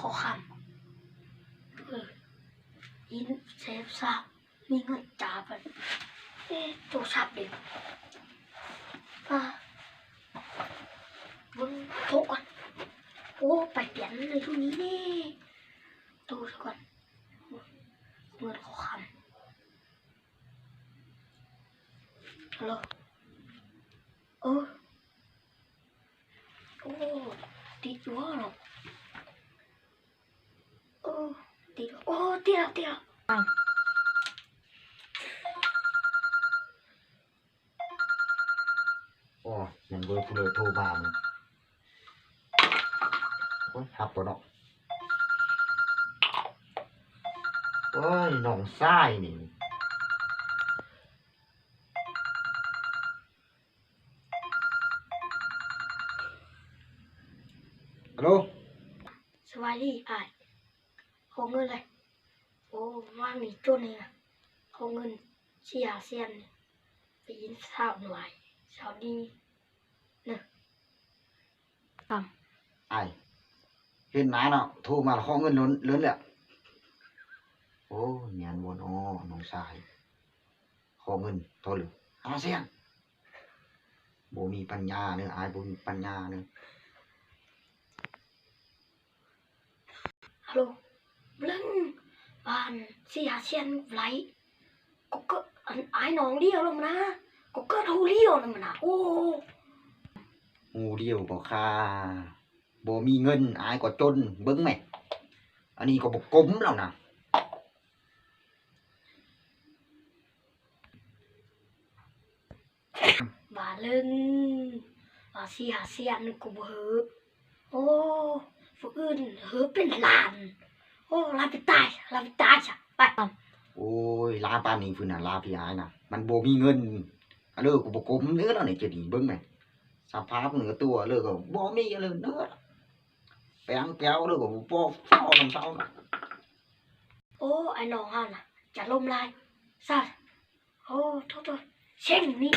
ຂໍຄຳ ເອີ ຍິນແຊບຊາບ ມີເງິນຈາບ ເອະ ໂທລະສັບເດ ປາ ເບິ່ງ ໂທກ່ອນ ໂອ້ ໄປປ່ຽນເລີຍ ໂທນີ້ເດ ໂທຊະກ່ອນ ເງິນຂໍຄຳ ຮັລໂຫຼ ເອີ ໂອ້ ຕິດຢູ່ເນາະ ໂອ້ ຕິດ ໂອ້ ຕິດແລ້ວ ຕິດແລ້ວ ອ້າວ ໂອ້ ແມ່ນເບີຜູ້ໃດໂທມານີ້ ໂອ້ຍ ຮັບບໍ່ເນາະ ໂອ້ຍ ນ້ອງຊາຍນີ້ ຮັລໂຫຼ ສະບາຍດີອ້າຍ ຂໍເງິນແຫຼະ ໂອ້ ວາງນີ້ຈົນແຮງ ຂໍເງິນສີ່ຫ້າແສນ ໄປກິນເຂົ້າໜ່ວຍ ເຊົ້ານີ້ເນາະ ອ້າຍ ເຫັນນາເນາະ ໂທມາຂໍເງິນລົ້ນເລີຍ ໂອ້ ແມ່ນບໍ່ເນາະ ນ້ອງຊາຍ ຂໍເງິນເທົ່າໃດ ຫ້າແສນ ບໍ່ມີປັນຍາເດີ ອ້າຍບໍ່ມີປັນຍາເດີ ຮັລໂຫຼ ເບິ່ງ ປານສີ່ຫ້າແສນໄຫຼ ກໍເກີດ ອັນ ອ້າຍນ້ອງດຽວລະມະນາ ກໍເກີດຮູ້ລຽວລະມະນາ ໂອ້ ຮູ້ລຽວກໍຄ່າ ບໍ່ມີເງິນ ອ້າຍກໍຈົນ ເບິ່ງແມະ ອັນນີ້ກໍບໍ່ກົມແລ້ວນະ. ວ່າເລີຍ ວ່າສີ່ຫ້າແສນກໍບໍ່ເຮີ້ ໂອ້ ຜູ້ອື່ນເຮີ້ເປັນລ້ານ ໂອ້ ລາໄປຕາຍ ລາໄປຕາຍຊະ ໄປ ໂອ້ຍ ລາປານນີ້ພຸ້ນນະ ລາພີ່ອ້າຍນະ ມັນບໍ່ມີເງິນ ອາເລີກໍບໍ່ກົມເດີລະນີ້ ຈະດີເບິ່ງແມະ ສະພາບເນື້ອຕົວເລີກໍບໍ່ມີອາເລີເດີ ແປງແປວເລີກໍບໍ່ພໍເວົ້ານຳເຂົານະ ໂອ້ ອ້າຍນ້ອງເຮົານະ ຈະລົມລາຍ ຊະ ໂອ້ ໂທ້ໆ ເຊັງນີ້